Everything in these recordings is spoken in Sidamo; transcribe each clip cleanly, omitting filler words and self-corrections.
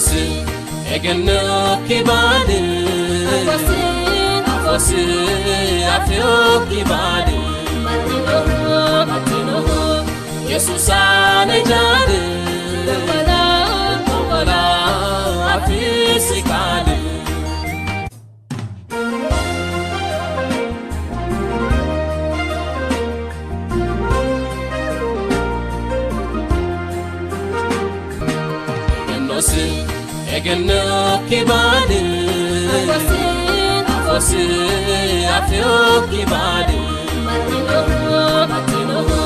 Egennosi egennokki baali afosi afiyokki baali baxxinohu Yesuusaane jaali gongola afisi qaali. Egennosi egennokki baali afosi afiyokki baali baxxinohu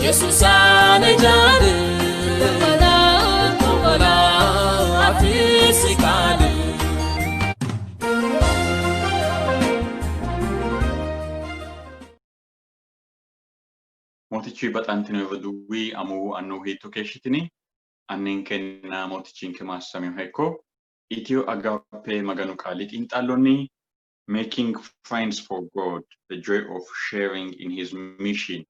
Yesuusaane jaali gongola afisi qaali. Mootichi baxantino roduuwi amuwu annuwu hiitto keeshshitini? Anninkenna Mootichinke maassaminoha ikko. Itiyo Agape Maganu Qaali xiinxallonni Making Friends for God, The Joy of Sharing in His Mission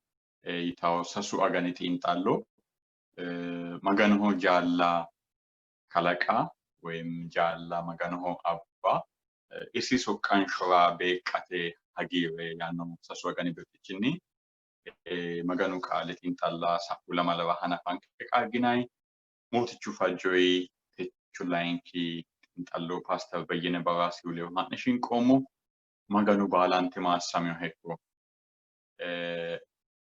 yitawo sasu agani xiinxallo Maganoho jaalla kalaqa woyim jaalla Maganoho abba isi soqqanshora beeqqate hagiirre yaanno sasu agani birxichinni Maganu qaale xiinxalla sa'u lamalara hanafanke qaagginanni. Mootichu fajjoyi techo layinki xiinxallo Paaster Beyyene Baraasihu ledo ha'ne shinqoommo. Maganu baalante maassaminoha ikko.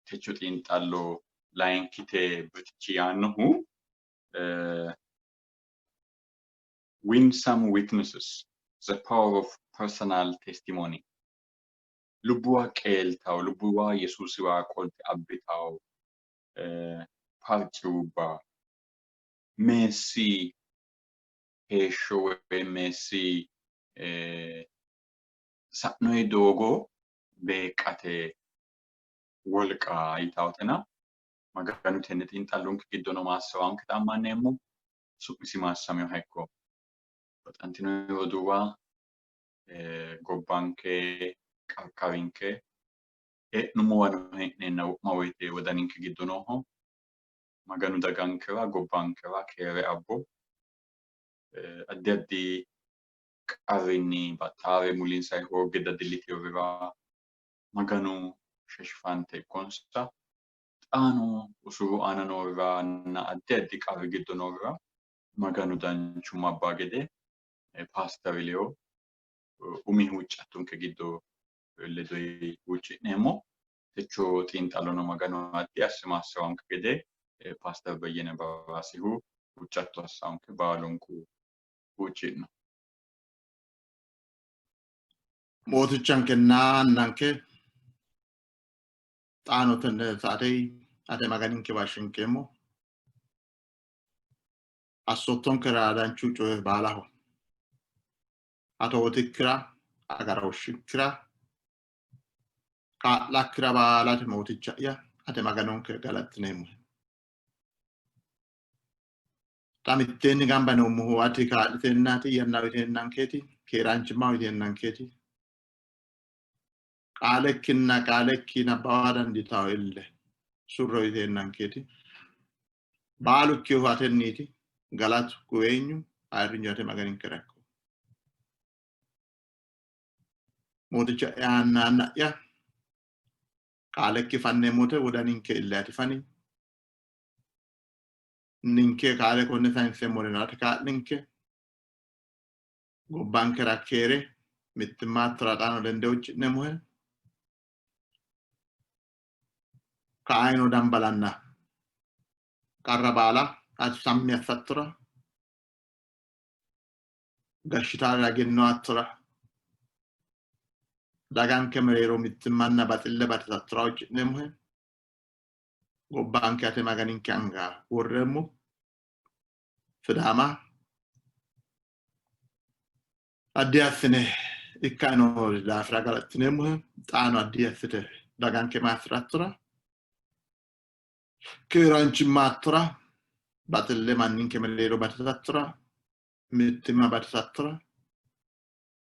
Techo xiinxallo layinkite birxichi yaannohu Winsome Witnesses, The Power of Personal Testimony. Lubbuwa qeeltawo, lubbuwa Yesuusiwa qolte abbitawo farciwubba meessi heeshsho woy meessi sa'noyi doogo beeqqate wolqa yitawotena Maganu tenne xiinxallonke giddono maassi'ranketa ammanneemmo. Su'misi maassaminoha ikko. Baxantino roduuwa, gobbanke, qarqarinke hee'nummowano hee'neenna wo'ma woyite wodaninke giddo nooho. Maganu dagankera, gobbankera keere abbo. Addi addi qarrinni baxxaare mulinsa hoogge dadillitinorira Maganu sheshifante ikkonsa. Xaano usuru aana nooriranna addi addi qarri giddo noorira Maganu danchumma abbaa gede Paaster Leyo umi huuccattonke giddo ledo huucci'neemmo. Techo xiinxallono Maganu addi asse maassi'ranke gede Paaster Beyyene Baraasihu huuccatto assanke baalunku huucci'no. Mootichankenna Annanke xaano tenne saate ate Maganinkewa shinqeemmo. Assoottonkera danchu coye baalaho atootikkira agarooshshikkira kaa'lakkira baalate Mooticha'ya ate Maganonke galattineemmohe. Xa mitteenni gamba yinoommohu ati kaa'liteennaati, yanna uyiteennankeeti, keeraanchimma uyiteennankeeti. Qaalekkinna qaalekki nabbawa dandiitawo ille surre uyiteennankeeti. Baalu ikkinohu atenniiti, galatu, guweenyu, ayirrinyu ate Maganinkera ikko. Mooticha'ya anna anna'ya, qaalekki fanneemmote wodaninke ille ati fani. Ninke qaale konne sayinseemmoreno ati kaa'linke. Gobbankera keere, mittimma hattora xaano lende huucci'neemmohe. Ka'ayino dambalanna qarra baala ati sammi assattora, gashshitara egenno aattora, daganke mereero mittimmanna baxille batisattora huucci'neemmohe. Gobbanke ate Maganinke anga worreemmo. Sidaama addi assine ikkanni noo daafira galaxxineemmohe. Xaano addi assite daganke maassi'rattora, keeraanchimma aattora, baxille manninke mereero batisattora, mittimma batisattora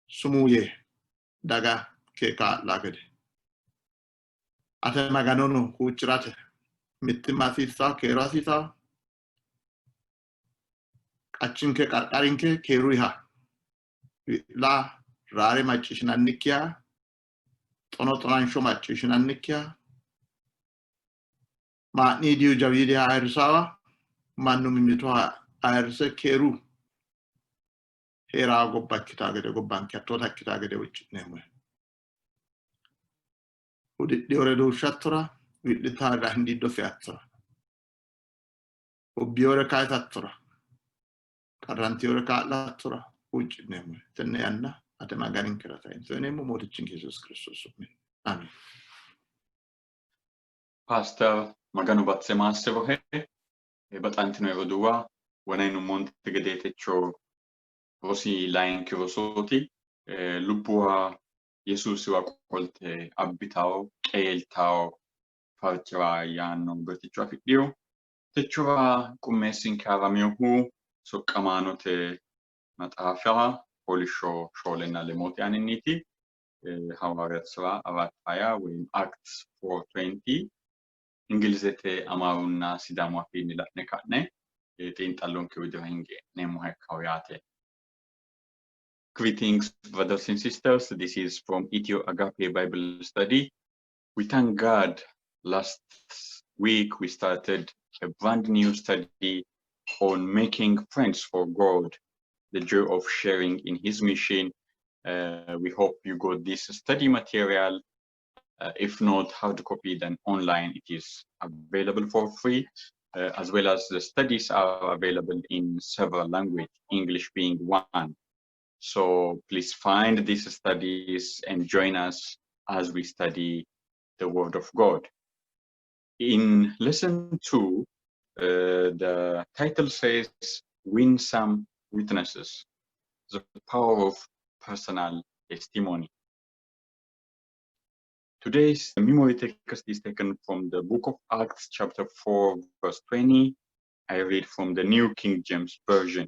sumuu yee daga ke kaa'la gede ate Maganono huucci'rate mittimma hasiissawo, keeru hasiisawo. Qachinke qarqarinke keeruyiha wi'la raare macciishshinannikkiha xono xonansho macciishshinannikkiha maa'niidihu jawiidiha ayirrisaawa mannu mimmitoha ayirrise keeru heeraa gobba ikkitaa gede gobbanke hattoota ikkitaa gede huucci'neemmo. Hudidhiyore duushshattora wi'litaarira hindiiddo feyattora ubbiyore kayisattora qarrantiyore kaa'lattora huucci'neemmo. Tenne yanna ate Maganinkera sayinso yineemmo Mootichinke Yesuus Kiristoos su'minni. Amiin. Paaster Maganu batse maassirohe baxantino roduuwa wonayinummonte gede techo rosi layinki rosooti lubbuwa Yesuusiwa qolte abbitawo qeeltawo farci'ra yaanno birxicho afidhino. Techora qummeessinke haraminohu soqqamaanote maxaafira fooliishsho shoolenna lemote aaninniiti. Hawaariyaat sira arat haya ወይም Acts 4:20 Ingilizete, Amaarunna Sidaamu afiinni la'ne ka'ne xiinxallonke widira hinge e'neemmoha ikkawo yaate. Greetings, brothers and sisters. This is from Ethio Agape Bible Study. We thank God. Last week we started a brand new study on making friends for God, the joy of sharing in His mission. We hope you got this study material. If not hard copy, then online it is available for free, as well as the studies are available in several languages, English being one. So please find these studies and join us as we study the Word of God. In lesson 2, the title says, Win Some Witnesses, the Power of Personal Testimony. Today's memory text is taken from the book of Acts, chapter 4, verse 20. I read from the New King James Version.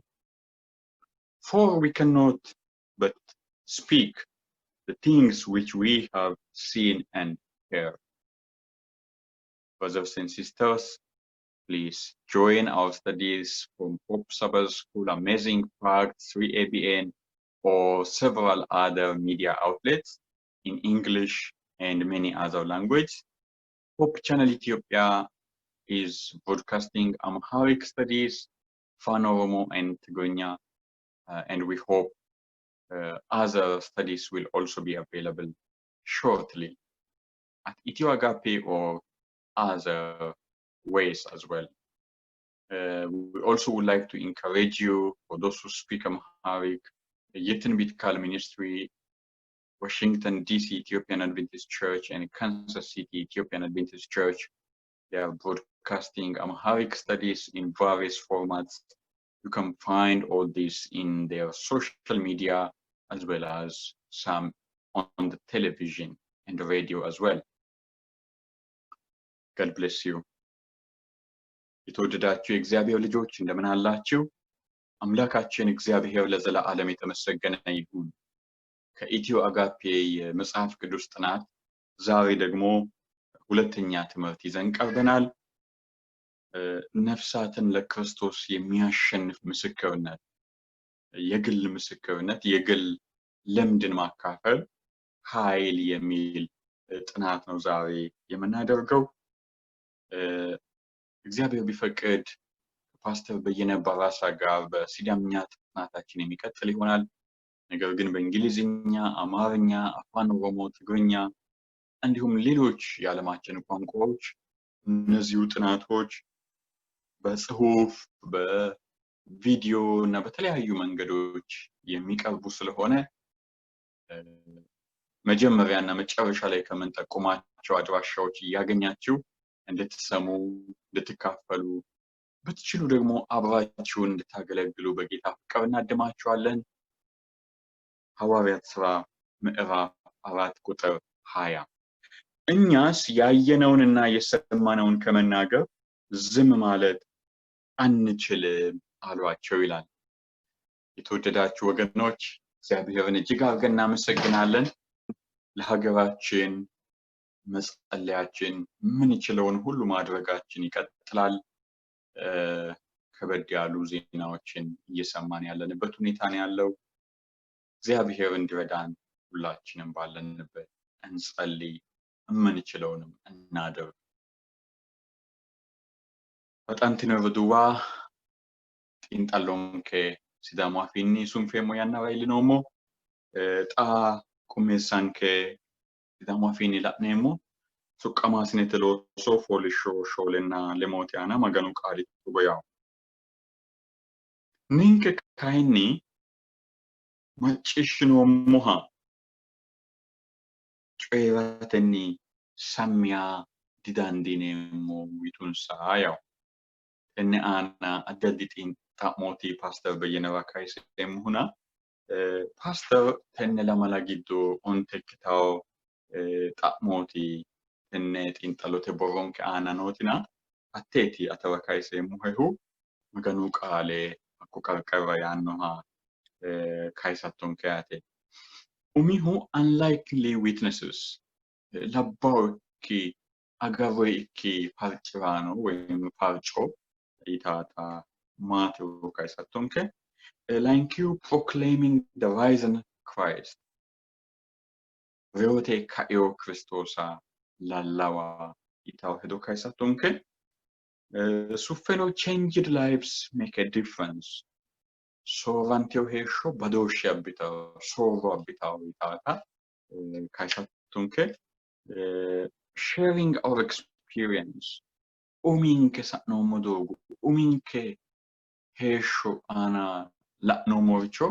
For we cannot but speak the things which we have seen and heard. Brothers and sisters, please join our studies from Hope Sabbath School, Amazing Fact, 3ABN, or several other media outlets in English and many other languages. Hope Channel Ethiopia is broadcasting Amharic studies, Afaan Oromo and Tigrinya, and we hope other studies will also be available shortly at Ethio Agape or other ways as well. We also would like to encourage you, for those who speak Amharic, the Yetinbit Kal Ministry, Washington, D.C. Ethiopian Adventist Church, and Kansas City Ethiopian Adventist Church. They are broadcasting Amharic studies in various formats. You can find all this in their social media as well as some on the television and the radio as well. God bless you. የተወደዳችሁ የእግዚአብሔር ልጆች እንደምን አላችሁ? አምላካችን እግዚአብሔር ለዘላለም የተመሰገነ ይሁን። ከኢትዮ አጋፔ የመጽሐፍ ቅዱስ ጥናት ዛሬ ደግሞ ሁለተኛ ትምህርት ይዘን ቀርበናል። ነፍሳትን ለክርስቶስ የሚያሸንፍ ምስክርነት፣ የግል ምስክርነት፣ የግል ልምድን ማካፈል ኃይል የሚል ጥናት ነው ዛሬ የምናደርገው። እግዚአብሔር ቢፈቅድ ፓስተር በየነ ባራሳ ጋር በሲዳምኛ ጥናታችን የሚቀጥል ይሆናል። ነገር ግን በእንግሊዝኛ፣ አማርኛ፣ አፋን ኦሮሞ፣ ትግርኛ እንዲሁም ሌሎች የዓለማችን ቋንቋዎች እነዚሁ ጥናቶች በጽሁፍ በቪዲዮ እና በተለያዩ መንገዶች የሚቀርቡ ስለሆነ መጀመሪያ እና መጨረሻ ላይ ከምንጠቁማቸው አድራሻዎች እያገኛችሁ እንድትሰሙ እንድትካፈሉ ብትችሉ ደግሞ አብራችሁን እንድታገለግሉ በጌታ ፍቅር እናድማችኋለን። ሐዋርያት ሥራ ምዕራፍ 4 ቁጥር 20 እኛስ ያየነውንና የሰማነውን ከመናገር ዝም ማለት አንችልም አሏቸው ይላል። የተወደዳችሁ ወገኖች እግዚአብሔርን እጅግ አድርገን እናመሰግናለን። ለሀገራችን መጸለያችን ምንችለውን ሁሉ ማድረጋችን ይቀጥላል። ከበድ ያሉ ዜናዎችን እየሰማን ያለንበት ሁኔታ ነው ያለው። እግዚአብሔር እንዲረዳን ሁላችንም ባለንበት እንጸልይ፣ የምንችለውንም እናድርግ። Baxantino roduuwa xiinxallonke Sidaamu afiinni sunfeemmo yannara iillinoommo. Xa qummeessanke Sidaamu afiinni la'neemmo. Soqqamaasinete looso fooliishsho shoolenna lemoote aana Maganu qaali togo yawo. Ninke kayinni macciishshinoommoha coyi'ratenni sammi yaa didandiineemmo yitunsa yawo. Tenne aana addi addi xa'mooti Paaster Beyyenera kayiseemmohuna Paaster tenne lamala giddo onte ikkitawo xa'mooti tenne xiinxallote borronke aana nootina hatteeti atewa kayiseemmohehu Maganu qaale hakko qarqarira yaannoha kayisattonke yaate. Umihu unlikely witnesses labbawo ikki agarroyi ikki farciraano woyim farco yitaata maatiro kayisattonke. Layinkihu proclaiming the risen Christ reyote kaino Kiristoosa lallawa yitawo hedo kayisattonke. Suffeno changed lives make a difference soorrantino heeshsho badooshshe abbitawo soorro abbitawo yitaata kayisattonke. Sharing our experience uminke sa'noommo doogo uminke heeshsho aana la'noommoricho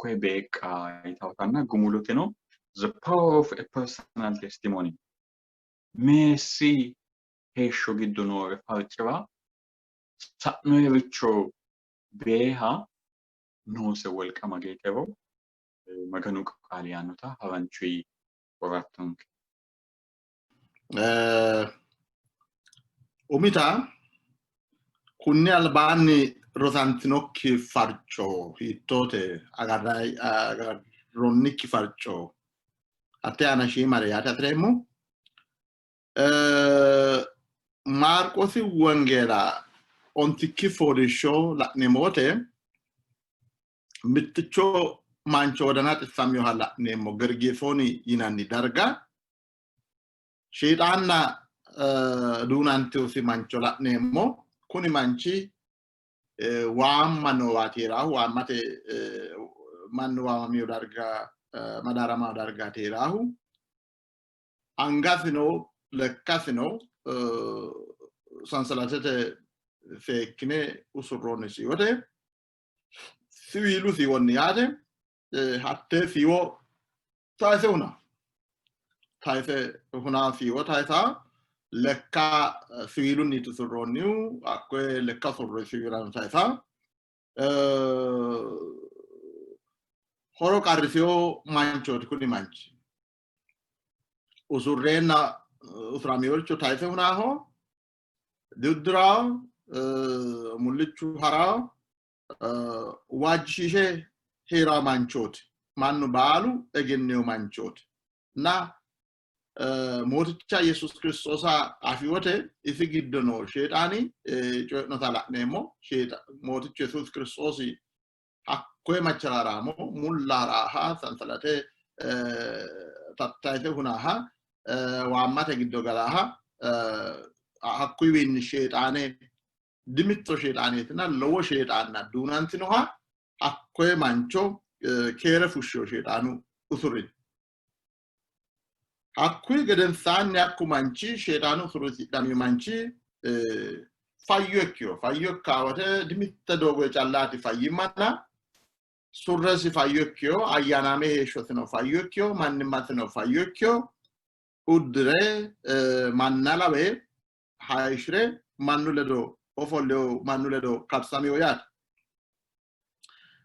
koye beeqqa yitawutanna gumuloteno the power of a personal testimony meessi heeshsho giddo noore farci'ra sa'noyericho beeha noose wolqa mageetero Maganu qaali yaannota haranchuyi worrattonke. Umita kunni albaanni rosantinokki farco hiittoote agarroonnikki farco hatte aana shiimare yaate hasi'reemmo. Maarqoosi wongeela ontikki fooliishsho la'neemmo wote mitticho mancho wodana xissaminoha la'neemmo Gergesooni yinanni darga Sheexaanna duunantinosi mancho la'neemmo. Kuni manchi waamma noowaati heeraahu, waammate mannu waamamino darga madaaramano dargaati heeraahu. Angasino lekkasino sansalatete seekkine usurroonni siiwote siwiilu siiwonni yaate hattee siiwo tayise huna tayise huna siiwo tayisa lekka siwiilunni usurroonnihu hakkoye lekka usurre siwiilano tayisa horo qarrisiyo manchooti kuni manchi usurreenna usuramiyoricho tayise hunaaho diuddiraaho mullichu haraaho waajjishiishe hee'raa manchooti mannu baalu egenneyo manchooti na mooticha Yesuus Kiristoosa afi wote isi giddo noo sheexaani coyi'nota la'neemmo. Mootichu Yesuus Kiristoosi hakkoye macharaaraamo mulla haraaha sansalate tattayise hunaaha waammate giddo galaaha hakkuyiwiinni sheexaane dimitto sheexaaneetina lowo sheexaanna duunantinoha hakkoye mancho keere fushshiyo sheexaanu usuri. Hakkuyi gedensaanni hakku manchi sheexaanu usurisi manchi fayyo ikkiyo fayyo ikkaa wote dimitte doogo callaati fayyimmanna surresi fayyo ikkiyo ayyaanaame heeshshosino fayyo ikkiyo mannimmasino fayyo ikkiyo uddire manna lawe hayishire mannu ledo ofolleyo mannu ledo karsamiyo yaate.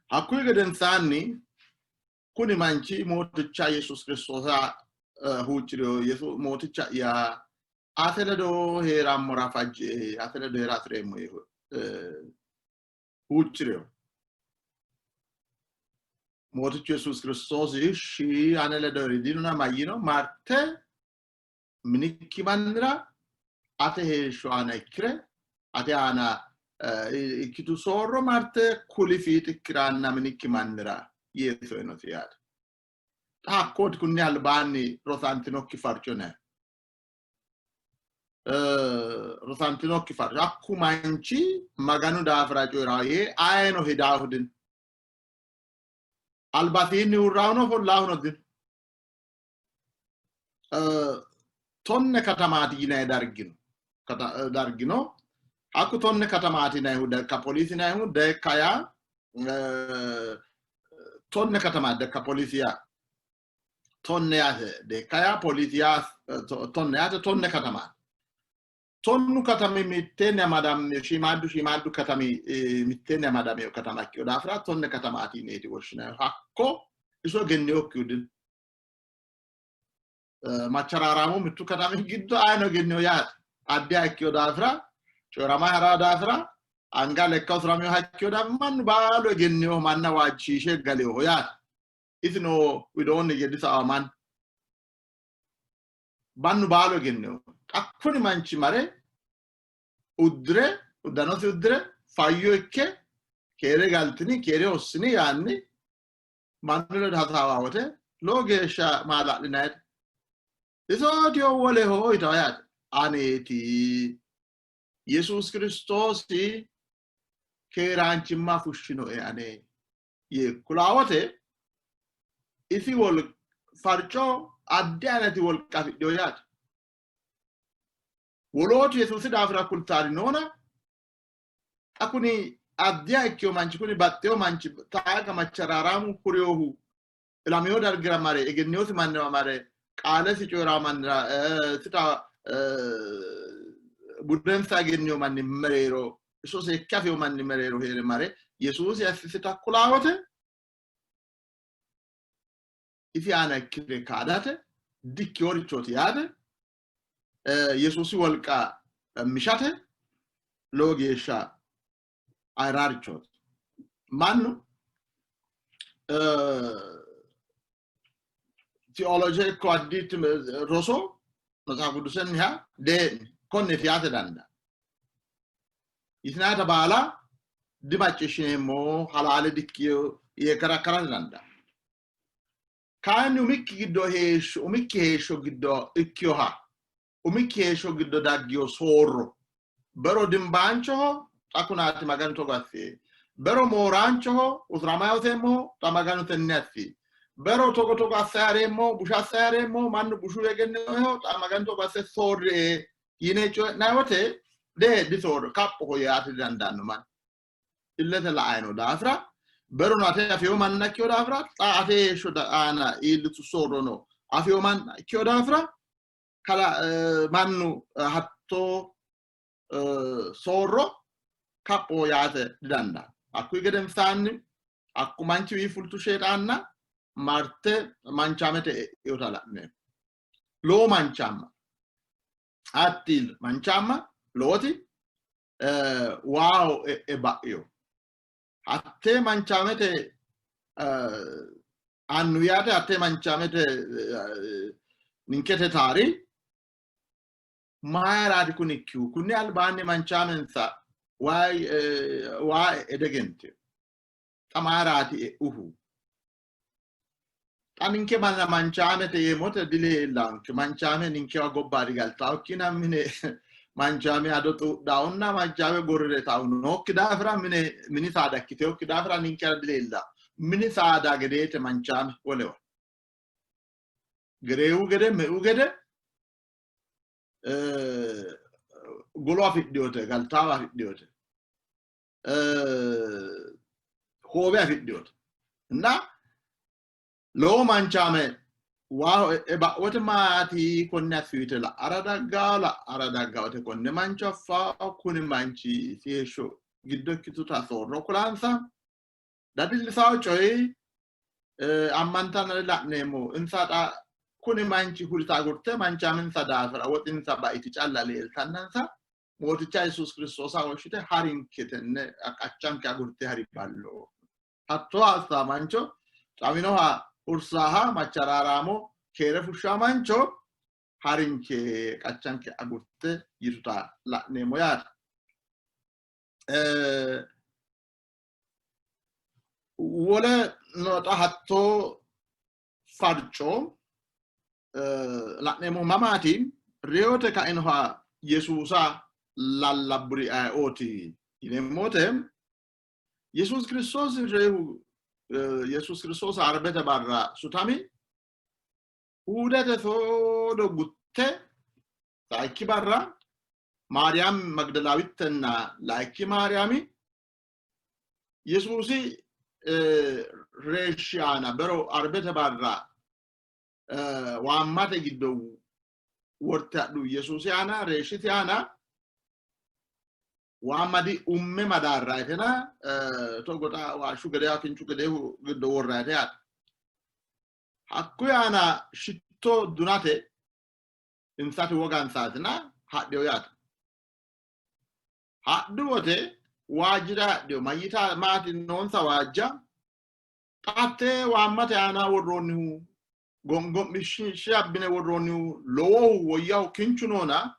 Hakkuyi gedensaanni kuni manchi mooticha Yesuus Kiristoosa huucci'rino Yesu mooticha'ya ate ledo hee'rammora fajjie ate ledo hee'ra hasi'reemmo yee huucci'rino. Mootichu Yesuus Kiristoosi ishshi ane ledo hee'ri dinona mayyino marte minikki mannira ate heeshsho aana ikkire ate aana Ikkitu soorro marte kuli fiixikkiranna minikki mannira yee soyinosi yaate. Xa hakkooti kunni albaanni rosantinokki farco ne. Rosantinokki farco hakku manchi Maganu daafira coyi'raa yee ayeno hedaahu dino. Albasiinni uurraahuno ofollaahuno dino. Tonne katamaati yinanni dargino dargino hakku tonne katamaati yinannihu Dekapoliisi yinannihu Deka yaa tonne katamaati Dekapoliisi yaa tonne yaate Deka yaa poliisi yaa tonne yaate tonne katamaati. Tonnu katami mitteenni amadamino shiimaaddu shiimaaddu katami mitteenni amadamino katama ikkino daafira tonne katamaati yineeti woshshinannihu. Hakko iso egennewokkihu dino. Macharaaraamu mittu katami giddo ayino egennewo yaate. Addiha ikkino daafira coyi'rama ha'raa daafira anga lekka usuraminoha ikkino daafira mannu baalu egennewoho manna waajjishiishe galewoho yaate. Isino widoonni hige disawa mannu. Mannu baalu egennewo. Xa kuni manchi mare uddire uddanosi uddire fayyo ikke keere galtini keere hossini yaanni mannu ledo hasaawa wote lowo geeshsha maala'linayite. Isootiyo woleho yitawo yaate. Aneeti Yesuus Kiristoosi keeraanchimma fushshinoe ane yee kulaa wote isi wol farco addi aneti wolqa afidhino yaate. Wolootu Yesuusi daafira kultaari noona xa kuni addiha ikkino manchi kuni baxxeyo manchi taaga macharaaraamu hurinohu ilamino dargira mare egenninosi manniwa mare qaalesi coyi'raa mannira sita budensa egennino manni mereero iso seekke afino manni mereero hee're mare Yesuusi assisita kulaa wote isi aana ikkire kaadate dikkiyorichooti yaate Yesuusi wolqa mishate lowo geeshsha ayirrarichooti. Mannu tiyooloje ikko addi roso Maxaafu Qiddusenniha dee'ni konneeti yaate dandaa. Yitinaata baala dimacciishshineemmo halaale dikkiyo yee karakkarate dandaa. Kayinni umikki giddo heeshsho umikki heeshsho giddo ikkiyoha umikki heeshsho giddo daggiyo soorro bero dimbaanchoho xa kunaati Maganu togo assie bero mooraanchoho usurama hoseemmoho xa Maganu tenne assie bero togo togo asse hareemmo busha asse hareemmo mannu bushu egenninoeho xa Maganu togo asse soorrie yine coyi'nanni wote dee disoorro kaphoho yaate didandaanno mannu. Illete la'ayino daafira berono ate afeyo manna ikkino daafira xa ate heeshsho aana iillitu soorrono afeyo manna ikkino daafira kala mannu hattoo soorro kapho yaate didandaanno. Hakkuyi gedensaanni hakku manchiwii fultu sheexaanna marte manchaamete e'inota la'neemmo. Lowo manchaamma hatti manchaamma lowoti waaho e'e ba'ino. Hattee manchaamete annu yaate hattee manchaamete ninkete taari mayiraati kuni ikkihu? Kunni albaanni manchaamensa waa e'e degentino. Xa mayiraati e'uhu? Xa ninke manna manchaamete yeemmote dileellanke. Manchaame ninkewa gobba digaltaokkina mine manchaame ado xuudhaonna manchaame gorrire tau nookki daafira mine mini saada ikkiteokki daafira ninkera dileella. Mini saada gedeete manchaame wolewa. Gereewu gede meu gede golo afidhinote galtaawa afidhinote hoowe afidhinote እና lowo manchaame waaho e'e ba'wote maati konne assiyite la'ara daggaa la'ara daggawote konne mancho affaa kuni manchi isi heeshsho giddo ikkituta soorro kulansa dadillisawo coyi ammantannore la'neemmo insa xa kuni manchi hurita agurte manchaaminsa daafira woxinsa baiti calla leeltannansa Mooticha Yesuus Kiristoosa woshshite harinke tenne qachanke agurte hari ballo. Hattoo assa mancho xawinoha hursaaha macharaaraamo keere fushshaa mancho harinke qachanke agurte yituta la'neemmo yaate. Wole noxa hattoo farco la'neemmohu mamaati? Reyote kainoha Yesuusa lallabburi ayeooti yineemmo wote Yesuus Kiristoosi reyihu Yesuus Kiristoosi Arbete barra sutami Uudate soodo gutte sayikki barra Maariyaam Magdalaawittenna layikki Maariyaami Yesuusi reeshshi aana bero Arbete barra waammate giddo worte hadhu Yesuusi aana reeshshisi aana waamma di umme madaarraayitena togo xa waashshu gedeeha kinchu gedeehu giddo worraayite yaate. Hakkuyi aana shitto dunate insate wogansaatina hadhino yaate. Hadhu wote waajjita hadhino. Mayyita maati noonsa waajja? Xatte waammate aana worroonnihu gongo'mishshe abbine worroonnihu lowohu woyyahu kinchu noona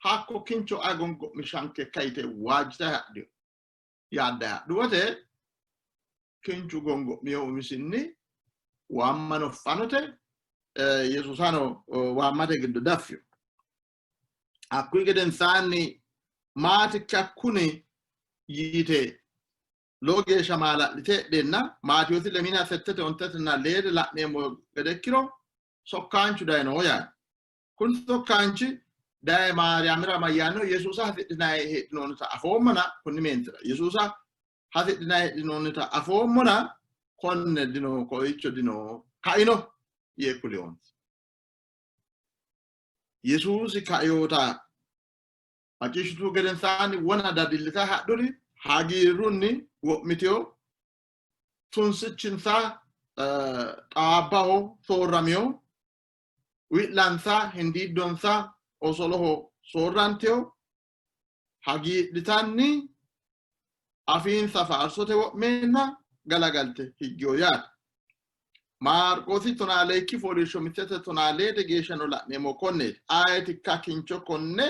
hakko kincho ayi gongo'mishanke kayite waajjita hadhino. Yaadda hadhu wote kinchu gongo'miyo umisinni waammano fanote Yesuusano waammate giddo daffino. Hakkuyi gedensaanni maatikka kuni yite lowo geeshsha maala'lite heedheenna Maatewoosi lemiina settete ontetenna leede la'neemmo gede ikkiro sokkaanchu dayino yaanno. Kuni sokkaanchi daye Maariyaamira mayyaanno? Yesuusa hasidhinanni heedhinoonnita afoommona kunni meentira Yesuusa hasidhinanni heedhinoonnita afoommona konne dino koicho dino kaino yee kulihonsa. Yesuusi kainota macciishshituhu gedensaanni wona dadillita hadhuri hagiirrunni wo'mitino tunsichinsa xawaabbaho soorramino wi'lansa hindiiddonsa osoloho soorrantino hagiidhitanni afiinsa faarsote wo'meenna galagalte higgino yaate. Maarqoosi tonaa leekki fooliishsho mittete 12 geeshshano la'neemmo konneeti. Ayetikka kincho konne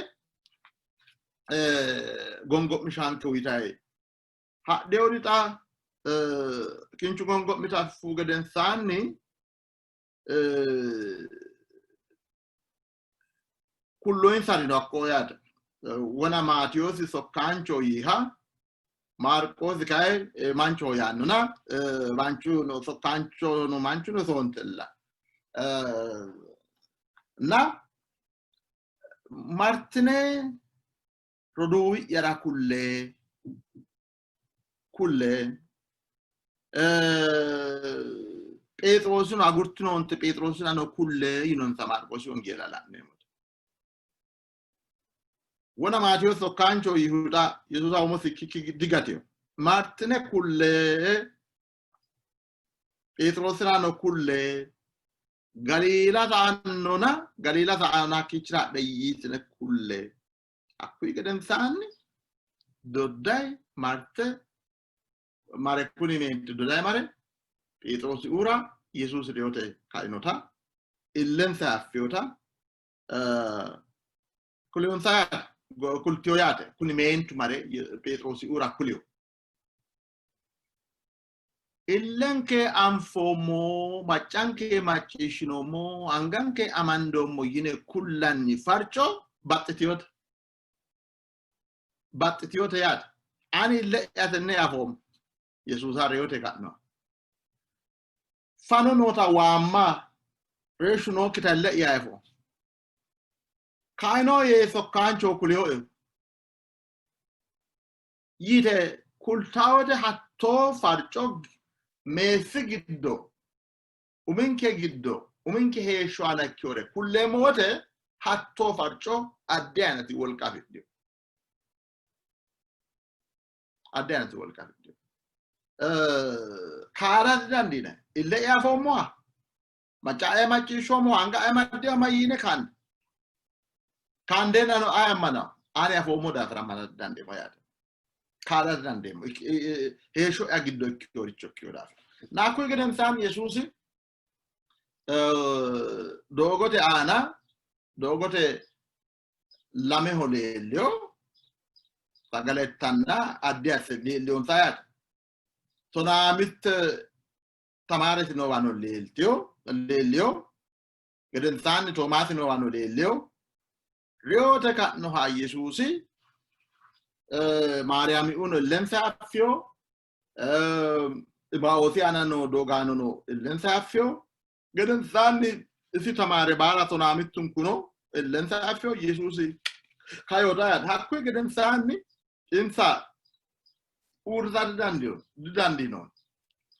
gongo'mishaanke uyitaye. Hadheori xa kinchu gongo'mita affu gedensaanni kulloyinsarino hakko yaate. Wona Maatiyoosi sokkaancho yiiha Maarqoosi kayi manchoho yaannona manchu no sokkaancho no manchu no soontella. Na martine roduuwi'yara kulle kulle Pheexiroosino agurtinoonte Pheexiroosirano kulle yinonsa Maarqoosi wongeela la'neemmo. Wona Maatewoosi sokkaancho Yihuda Yesuusa umosi ikkikki digatino. Martine kulle Pheexiroosirano kulle Galiila sa'annona Galiila sa'annona hakkiichira hadhe yitine kulle. Hakkuyi gedensaanni doddayi marte mare kuni meenti doddayi mare Pheexiroosi uura Yesuusi reyote kainota illensa affinota kuliyonsa yaate kultiyo yaate kuni meentu mare Pheexiroosi uura kuliyo. Illenke anfoommo, maccanke macciishshinoommo, anganke amandoommo yine kullanni farco baxxitinote. Baxxitinote yaate. Ani ille'ya tenne afoommo. Yesuusa reyote ka'noha. Fano noota waamma reeshshu nookkita ille'ya afoommo. Kaino yee sokkaancho kuliyoe. Yite kultawote hattoo farco meessi giddo uminke giddo uminke heeshsho aana ikkinore kulleemmo wote hattoo farco addi ayinati wolqa afidhino. Addi ayinati wolqa afidhino. Kaara didandiinanni. Ille'ya afoommoha, macca'ya macciishshoommoha, anga'ya maddeha mayyiine kaanni. Kaandeennano ayi ammanawo? Ani afoommo daafira ammana dandeemmo yaate. Kaada dandeemmo. Heeshsho'ya giddo ikkinoricho ikkino daafira. Hakkuyi gedensaanni Yesuusi doogote aana doogote lameho leelliyo. Sagale ittanna addi asse leelliyonsa yaate. 15 tamaaresi noowano leeltiyo leelliyo gedensaanni Toomaasi noowano leelliyo reyote ka'noha Yesuusi Maariyaamiuno illensa affiyo Imaoosi aana noo doogaanono illensa affiyo gedensaanni isi tamaare baala tonaa mittunkuno illensa affiyo Yesuusi kayota yaate. Hakkuyi gedensaanni insa uurrisa didandiino.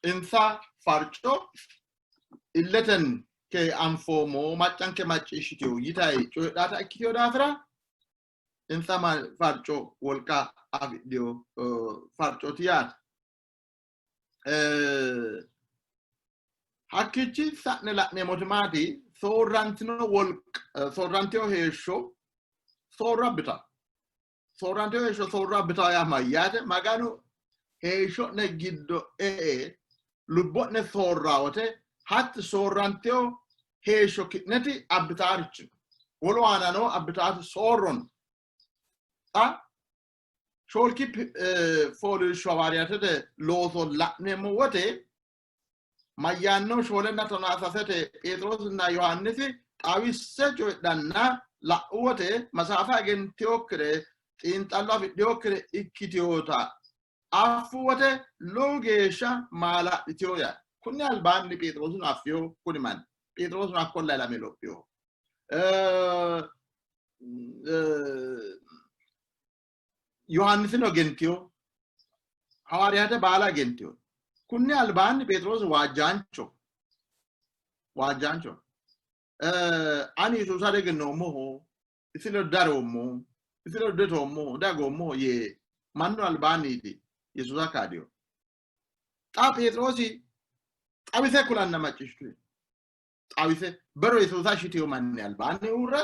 Insa farco illetenke anfoommo maccanke macciishshiteyo yitayi coyidhaata ikkiteyo daafira insa farco wolqa afidhino farcooti yaate. Hakkiichi sa'ne la'neemmoti maati? Soorrantino wolqa, soorrantino heeshsho soorro abbita. Soorrantino heeshsho soorro abbita yaa mayyaate? Maganu heeshsho'ne giddo e'e lubbo'ne soorra wote hatti soorrantino heeshsho ki'neti abbitaarichi no. Wolu aanano abbitaati soorro no. Xa shoolki fooliishsho hawaariyaatete looso la'neemmo wote mayyaanno 4 13 Pheexiroosinna Yohaannisi xawisse coyidhanna la'u wote masaafa egentinokkire xiinxallo afidhinokkire ikkitinoта affu wote lowo geeshsha maala'litino yaate. Kunni albaanni Pheexiroosino affino kuni manni. Pheexiroosino hakkolla ilame lophino. Yohaannisino egentino. Hawaariyaate baala egentino. Kunni albaanni Pheexiroosi waajjaancho. Waajjaancho. Ani Yesuusa egennoommoho, isi ledo daroommo, isi ledo detoommo, dagoommo yee mannu albaanniiti Yesuusa kaadino. Xa Pheexiroosi xawise kulanna macciishshitu. Xawise bero Yesuusa shitiyo manni albaanni uurre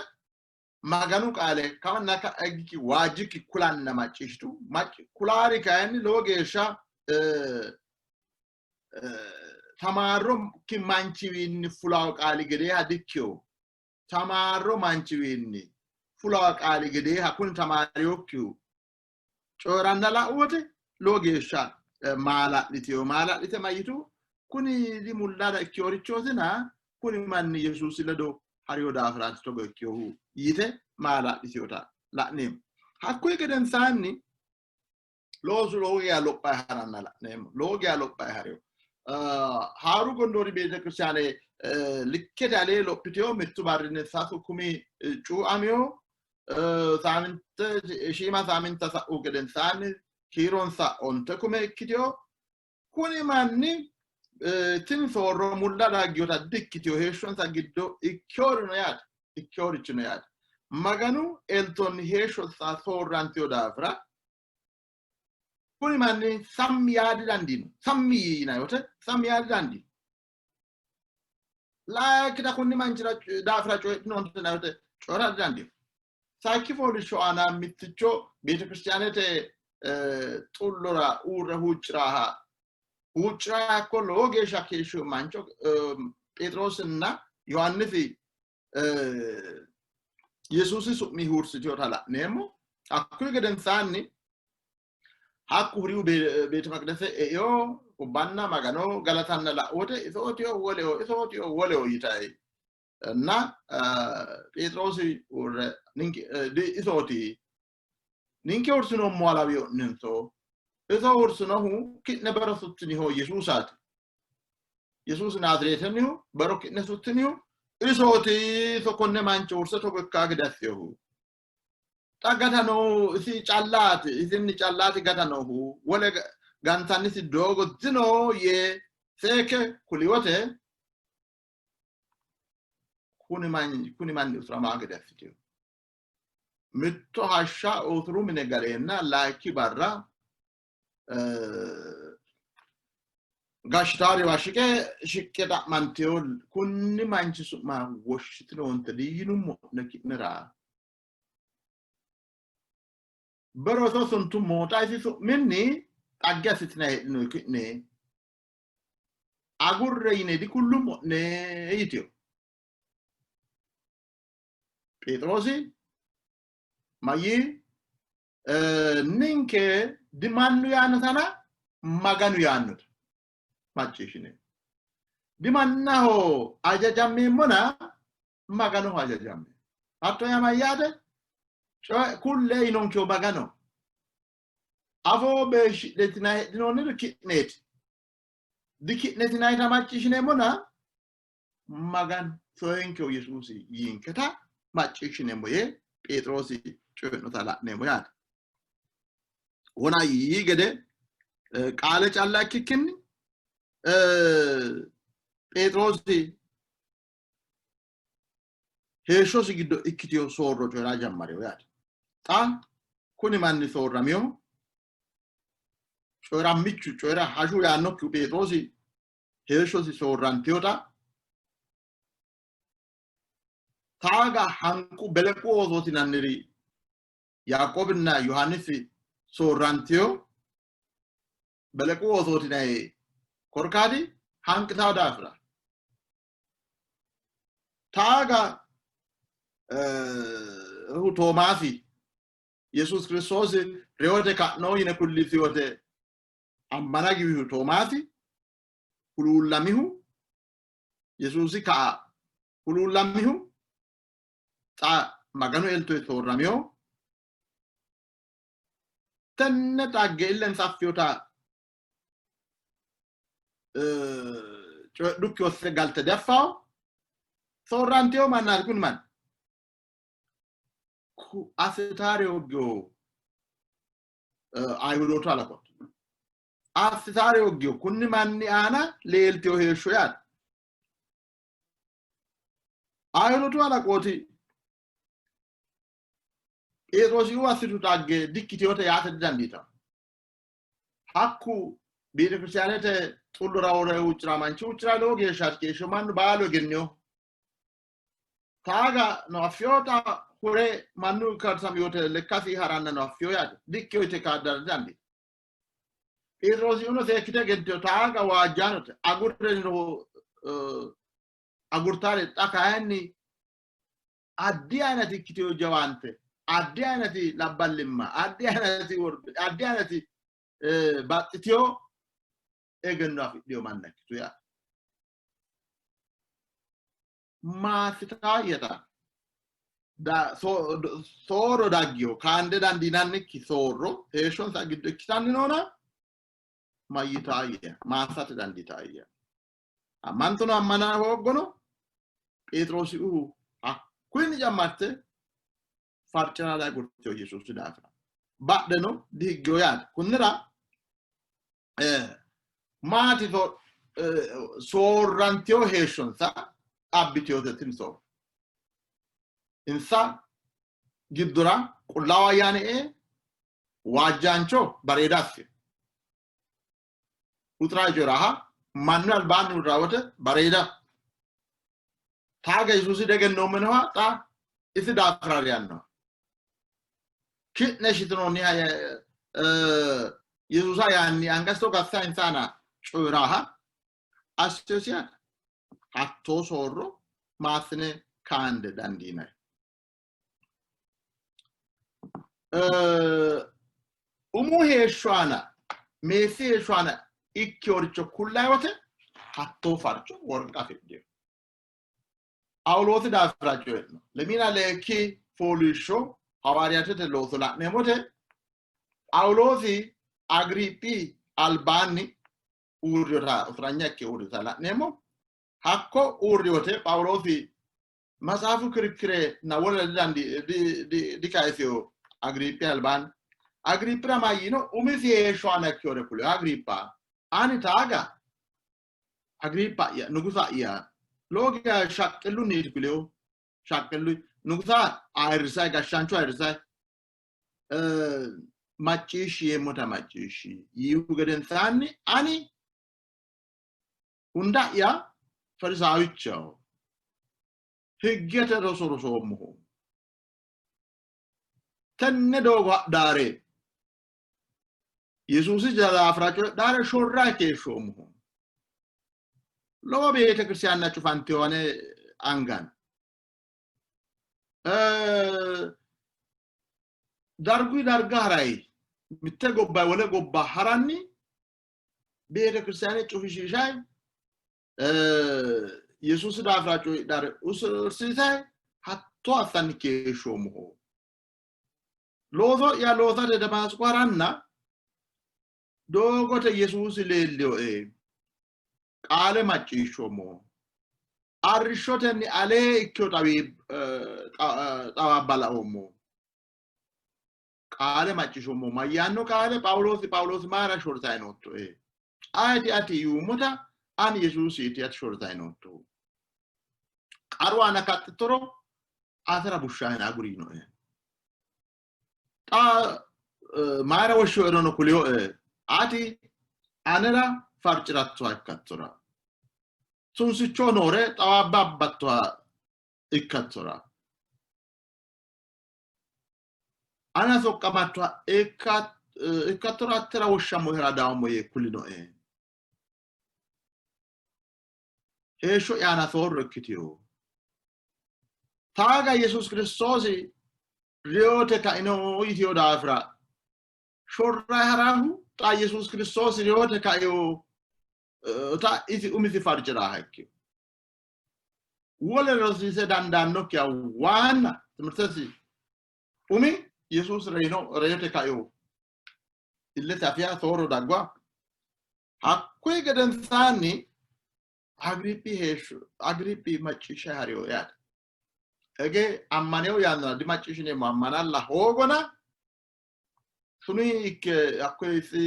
Maganu qaale kawanna ka'a higikki waajjikki kulanna macciishshitu. Kulaari kayinni lowo geeshsha tamaarrokki manchiwiinni fulawo qaali gedeeha dikkino. Tamaarro manchiwiinni fulawo qaali gedeeha kuni tamaariyokkihu coyi'ranna la'u wote lowo geeshsha maala'litino. Maala'lite mayitu kuni dimullada ikkiyorichootina kuni manni Yesuusi ledo hariyo daafiraati togo ikkinohu yite maala'litinota la'neemmo. Hakkuyi gedensaanni loosu lowo geya lophayi haranna la'neemmo. Lowo geya lophayi harino. Haaru Gondoori Beetekiristiyaane likkete alee lophitino. Mittu barrinni 6,000 cuuamino. Saaminte shiima saaminta sa'u gedensaanni kiironsa 9,000 ikkitino. Kuni manni tini soorro mulla dagginota dikkitino. Heeshshonsa giddo ikkiyorino yaate. Ikkiyorichino yaate. Maganu eltonni heeshshonsa soorrantino daafira kuni manni sammi yaa didandiino. Sammi yinanni wote sammi yaa didandiino. Layikkita kunni manchira daafira coyidhinoonte yinanni wote coyi'ra didandiino. Sayikki fooliishsho aana mitticho beetekiristiyaanete xullora uurre huucciraaha huuccira hakko lowo geeshsha keeshshino mancho Pheexiroosinna Yohaannisi Yesuusi su'mi huursitinota la'neemmo. Hakkuyi gedensaanni hakku huriu beete maqidese e'eo kubbanna Magano galatanna la'u wote isootiyo woleho isootiyo woleho yitayi እና Pheexiroosi uurre isooti ninke hursinoommoha lawino'nenso iso hursinohu ki'ne bero suttiniho Yesuusaati. Yesuusi Naazireetennihu bero ki'ne suttinihu isooti iso konne mancho hurse togo ikkaa gede assinohu. Xa gata noohu isi callaati, isinni callaati gata noohu wole gantannisi doogo dino yee seekke kuli wote kuni manni usuramaa gede assitino. Mitto hashsha usuru mine galeenna layikki barra gashshitaariwa shiqe shiqqe xa'mantino kunni manchi su'ma woshshitinoonte diyinummo'ne ki'nera. Bero iso suntummo xa isi su'minni xagge assitinanni heedhinoonni ki'ne. Agurre yine dikullummo'ne yitino. Pheexiroosi mayyii? Ninke dimannu yaannotana Maganu yaannota macciishshine. Dimannaho ajajammeemmona Maganoho hajajamme. Hatto yaa mayyaate? Coye kulle yinonkehu Magano. Afoo beeshshidhetina heedhinoonniri ki'neeti. Diki'netinayita macciishshineemmona Maganu soyenkehu Yesuusi yiinketa macciishshineemmo yee Pheexiroosi coyi'nota la'neemmo yaate. Wona yii gede qaale calla ikkikkinni Pheexiroosi heeshshosi giddo ikkitino soorro coyi'ra jammarino yaate. Xa kuni manni soorraminohu coyi'rammichu coyi'ra hashu yaannokkihu Pheexiroosi heeshshosi soorrantinota taaga hanqu belequ oosooti yinanniri Yaaqoobinna Yohaannisi soorrantino belequ oosooti yinanni korkaati hanqitawo daafira. Taaga Toomaasi Yesuus Kiristoosi reyote ka'no yine kullisi wote ammana giwihu Toomaasi huluullamihu Yesuusi ka'a huluullamihu xa Maganu eltoyi soorramino. Tenne xagge illensa affinota coyidhukki hosse galte diaffawo. Soorrantino mannaati kuni manni. Assitaare hooggiyo Ayihudootu halaqooti. Assitaare hooggiyo kunni manni aana leeltino heeshsho yaate. Ayihudootu halaqooti Pheexiroosi assitu xagge dikkitinote yaate didandiitanno. Hakku beetekiristaanete xullora wore huuccira manchi huuccira lowo geeshsha geeshsha mannu baalu egennino. Taaga no affiyota hure mannu karsamiyote lekkasi haranna no affiyo yaate. Dikkiyo yite kaaddara didandiitanno. Pheexiroosi uno seekkite egentino taaga waajjanote agurre agurtare xa kayinni addi aynati ikkiteyo jawaante, addi aynati labballimma, addi aynati worbe, addi aynati baxxiteyo egenno afidhiyo manna ikkitu yaate. Maassitaayya soorro daggiyo kaande dandiinannikki soorro heeshshonsa giddo ikkitanni noona mayyitaayya maassate dandiitaayya. Ammantono ammana hooggono Pheexiroosiuu hakkuyinni jammarte farci'ra agurtino Yesuusi daafira. Badheno dihiggino yaate. Kunnira maati soorrantino heeshshonsa abbitinote tini soorro. Insa giddora Qullaawu Ayyaani ee waajjaancho bareeda assino. Uxira joraha mannu albaanni uurra wote bareeda. Taaga Yesuusi degennoommenoha xa isi daafira reyannoha. Ki'ne shitinoonniha Yesuusa yaanni angasi togo assa insana coyi'raha assiyosiha hattoo soorro maassine kaande dandiinanni. Umu heeshsho aana meessi heeshsho aana ikkeworicho kullayi wote hattoo farco worqa afidhino. Phaawuloosi daafira coyi'no. Lemiina leekki fooliishsho hawaariyaatete looso la'neemmote Phaawuloosi Agiriphi albaanni uurrinota usuranya ikke uurrinota la'neemmo. Hakko uurri wote Phaawuloosi matsaafu kirikire na wole dikayisino Agiriphi albaanni. Agiriphira mayyiino? Umisi heeshsho aana ikkinore kulino. Agiripha, ani taaga Agiripha'ya nugusa'ya lowo geya shaqqillunniiti kulinohu. Shaqqillu nugusa ayirrisayi gashshaancho ayirrisayi macciishshi yeemmota macciishshi yiihu gedensaanni ani Hunda'ya Ferisaawichaho, higgete roso rosoommoho. Tenne doogo hadhaare Yesuusi daafira coyidhaare shorra keeshshoommoho. Lowo beetekiristiyaanna cufantino ane anganni. Darguyi darga harayi mitte gobba wole gobba haranni beetekiristiyaane cufishiishayi Yesuusi daafira coyidhare usursiisayi hatto assanni keeshshoommoho. Looso'ya loosate Demaasqo haranna doogote Yesuusi leellinoe qaale macciishshoommo. Arrishshotenni alee ikkino xawaabba laoommo. Qaale macciishshoommo. Mayyaanno qaale? Phaawuloosi, Phaawuloosi mayira shortayi noottoe? Ayeti ati yuummota ani Yesuusiiti ati shortayi noottohu. Qaru aana kaxxittoro atera bushshaahena aguri yiinoe. Xa mayira woshshoerono kulioe, ati anera farci'rattoha ikkattora, tunsicho noore xawaabba abbattoha ikkattora, ana soqqamattoha ikkattora atera woshshammohera dawommo yee kulinoe. Heeshsho'ya aana soorro ikkitino. Taaga Yesuus Kiristoosi reyote kaino yitino daafira shorrayi harahu xa Yesuus Kiristoosi reyote kaino ta isi umisi farci'raaha ikkino. Wole rosiise dandaannokkiha waanna timirtesi umi Yesuus reyino reyote kaino illete afiya soorro daggua. Hakkuyi gedensaanni Agiriphi heeshsho Agiriphi macciishsha hariyo yaate. Ege ammaneyo yannara dimacciishshineemmo ammanalla hoogona suni ikke hakkuyi isi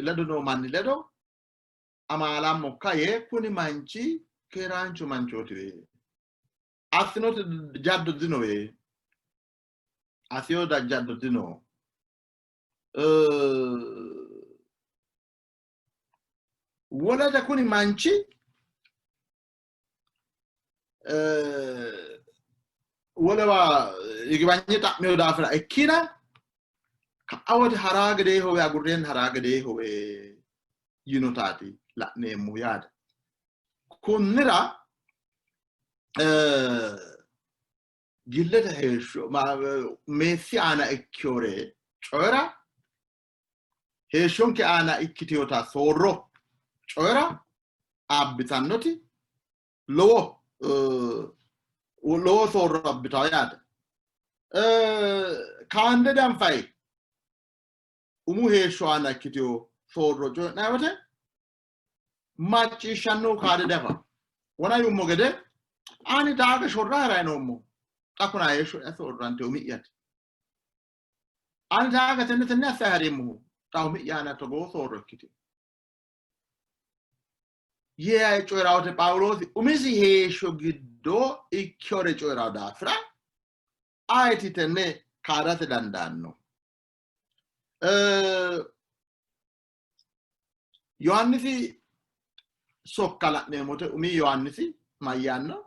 ledo noo manni ledo amaalammokka yee kuni manchi keeraanchu manchootiwe assinoti jaddo dinowe assino jaddo dino Wolete kuni manchi wolewa yigibanye xa'miyo daafira ikkina ka'a wote haraa gedee howe agurreenna haraa gedee howe yinotaati la'neemmohu yaate. Kunnira gillete heeshsho meessi aana ikkiyore coyira heeshshonke aana ikkitinota soorro coyira abbitannoti lowo lowo soorro abbitanno yaate. Kaande danfayi umu heeshsho aana ikkitino soorro coyi'nanni wote macciishshannohu kaade dafa. Wona yuummo gede ani daaga shorra harayi noommo. Xa kuna heeshsho'ya soorrante umi'yate. Ani daaga tenne tenne assayi hareemmohu xa umi'ya aana togoo soorro ikkitino. Yee coyi'ra wote Phaawuloosi umisi heeshsho giddo ikkinore coyi'ra daafira ayeti tenne kaadate dandaanno? Yohaannisi sokka la'neemmote umi Yohaannisi mayyaanno?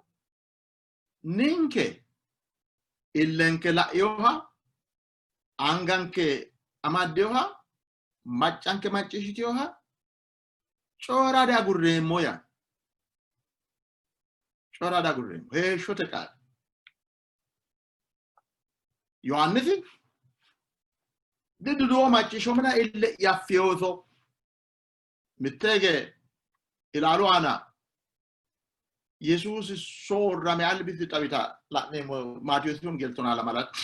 Ninke illenke la'inoha, anganke amaddinoha, maccanke macciishshitinoha coyi'ra diagurreemmo yaanno. Coyi'ra diagurreemmo. Heeshshote qaali. Yohaannisi diduduwo macciishshomina ille'ya affiyooso mitteege ilaalu aana Yesuusi soorrame albisi xawita la'neemmo Maatewoosi wongel tonaa lamalatti.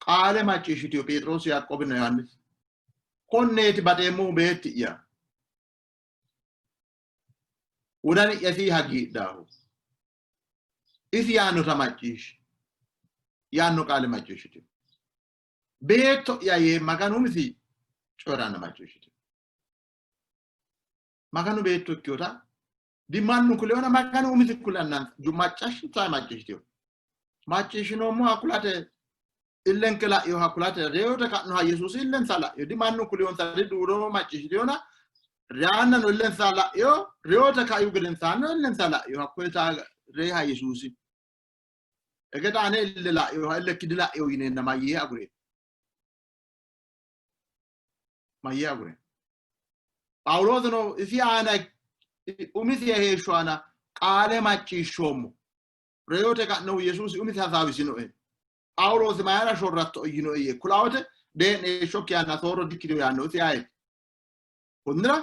Qaale macciishshitiyo Pheexiroosi, Yaaqoobinna Yohaannisi. Konneeti baxeemmohu beetti'ya. Wodani'ya isi hagiidhaahu. Isi yaannota macciishshi. Yaanno qaale macciishshitino. Beetto'ya yee Maganu umisi coyi'ranna macciishshitino. Maganu beetto ikkinota dimannu kuleona Maganu umisi kulanna macciishshita macciishshitino. Macciishshinoommoha kulate illenke la'inoha kulate reyote ka'noha Yesuusi illensa la'ino dimannu kuleyonsa diduudo macciishshitinona reyaannano illensa la'ino reyote kaihu gedensaanno illensa la'ino hakkoye reyiha Yesuusi. Egeda ane ille la'inoha illekki dila'ino yineenna mayyee agure mayyee agure. Phaawuloosino isi aana umisi heeshsho aana qaale macciishshoommo. Reyote ka'nohu Yesuusi umisi hasaawisinoe. Phaawuloosi mayira shorratto yinoe yee kulawote dee'ni heeshshokki yanna soorro dikkitino yaannosi ayeti? Konnira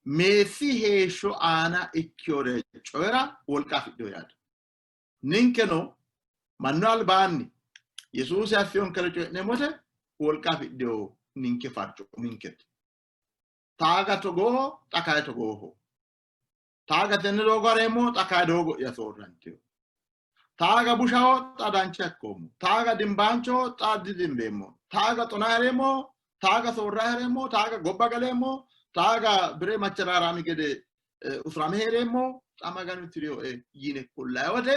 meessi heeshsho aana ikkiyore coyira wolqa afidhino yaate. Ninkeno mannu albaanni Yesuusi assinonkere coyi'neemmote wolqa afidhino ninke farco uminkete. Taaga togooho, xa kayi togooho. Taaga tenne doogo hareemmo, xa kayi doogo'ya soorrantino. Taaga bushaho, xa dancha ikkoommo. Taaga dimbaanchoho, xa didimbeemmo. Taaga xona hareemmo, taaga soorra hareemmo, taaga gobba galeemmo, taaga bire macharaaraami gede usurame hee'reemmo, xa Maganu tirioe yine kullayi wote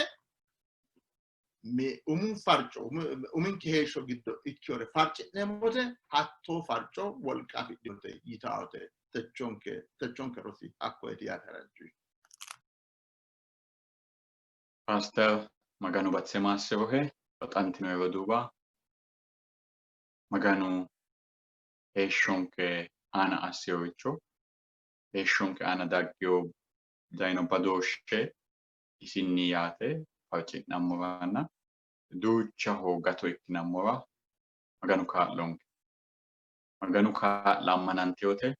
umu farco uminke heeshsho giddo ikkiyore farci'neemmo wote hattoo farco wolqa afidhinote yitawote techonke techonke rosi hakkoyeti yaate haranchu. Paaster Maganu batise maassi'rohe baxantino roduuwa Maganu heeshshonke aana assinoricho heeshshonke aana daggino dayino badooshshe isinni yaate farci'nammoranna duuchaho gato ikkinammora Maganu kaa'lonke. Maganu kaa'la ammanantinote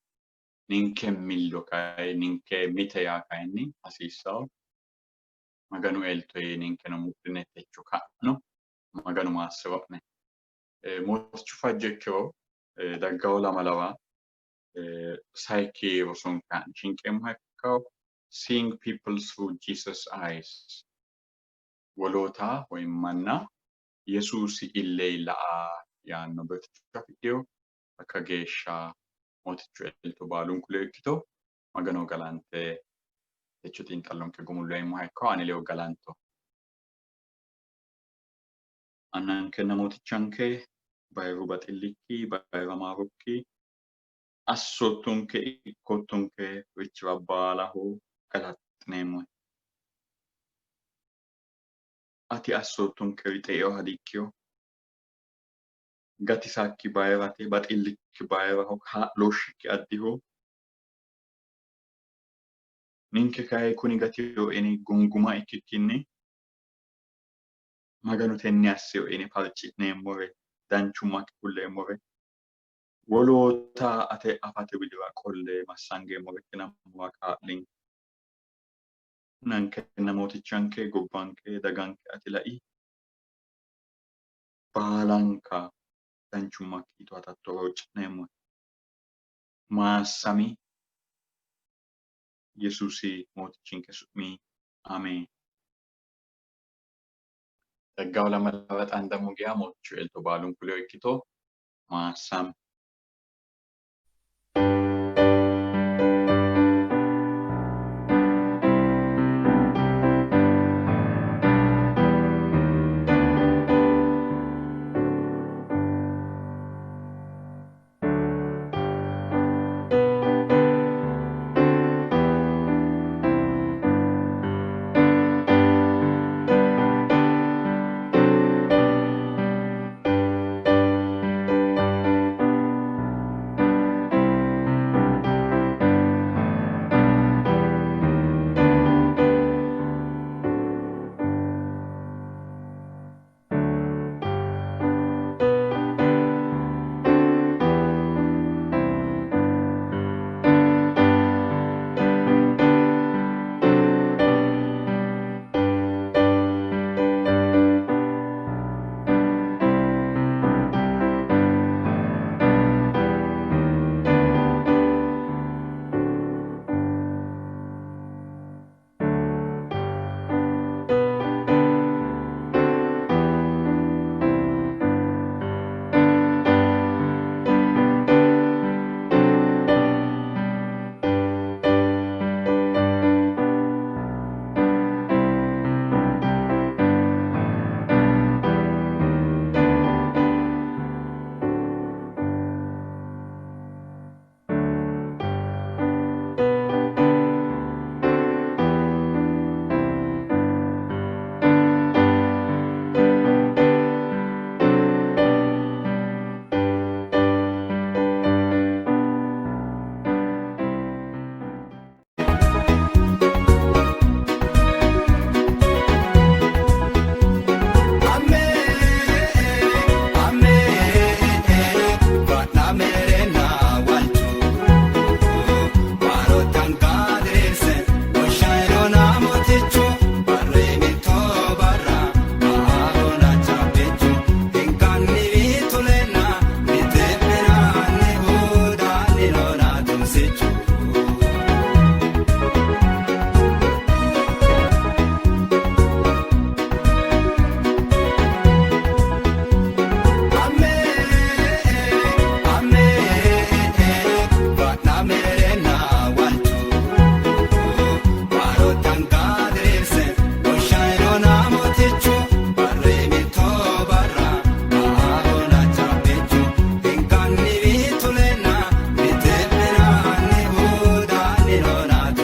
ninke millo kayi ninke mite yaa kayinni hasiissanno. Maganu elto yee ninkeno mudhine techo ka'no. Maganu maassi'ro'ne. Mootichu fajjo ikkiro daggawo lamalawa sayikki rosonke haa'ne shinqeemmoha ikkawo Seeing People Through Jesus Eyes woloota woyi manna Yesuusi ille la'a yaanno birxicho afidhino. Hakka geeshsha Mootichu elto baalunku ledo ikkito. Magano galante techo xiinxallonke gumulleemmoha ikkawo ane ledo galanto. Annankenna Mootichanke bayiru baxillikki, bayira maarokki, assoottonke ikkoottonke richira baalaho galaxxineemmohe. Ati assoottonkeri xeinoha dikkino. Gatisakki bayirate, baxillikki bayiraho, kaa'looshshikki addiho. Ninke kayi kuni gatino yine gunguma ikkikkinni Maganu tenne assino yine farci'neemmore, danchummakki kulleemmore, woloota ate afate widira qolle massangeemmore ikkinammoha kaa'linke. Nankenna Mootichanke, gobbanke, daganke ati lai. Baalanka danchummakki towatatto huucci'neemmohe. Maassami Yesuusi Mootichinke su'mi Ameen. Daggawo lamala xaandammo geya Mootichu elto baalunku ledo ikkito. Maassami.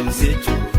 Yesuusichu.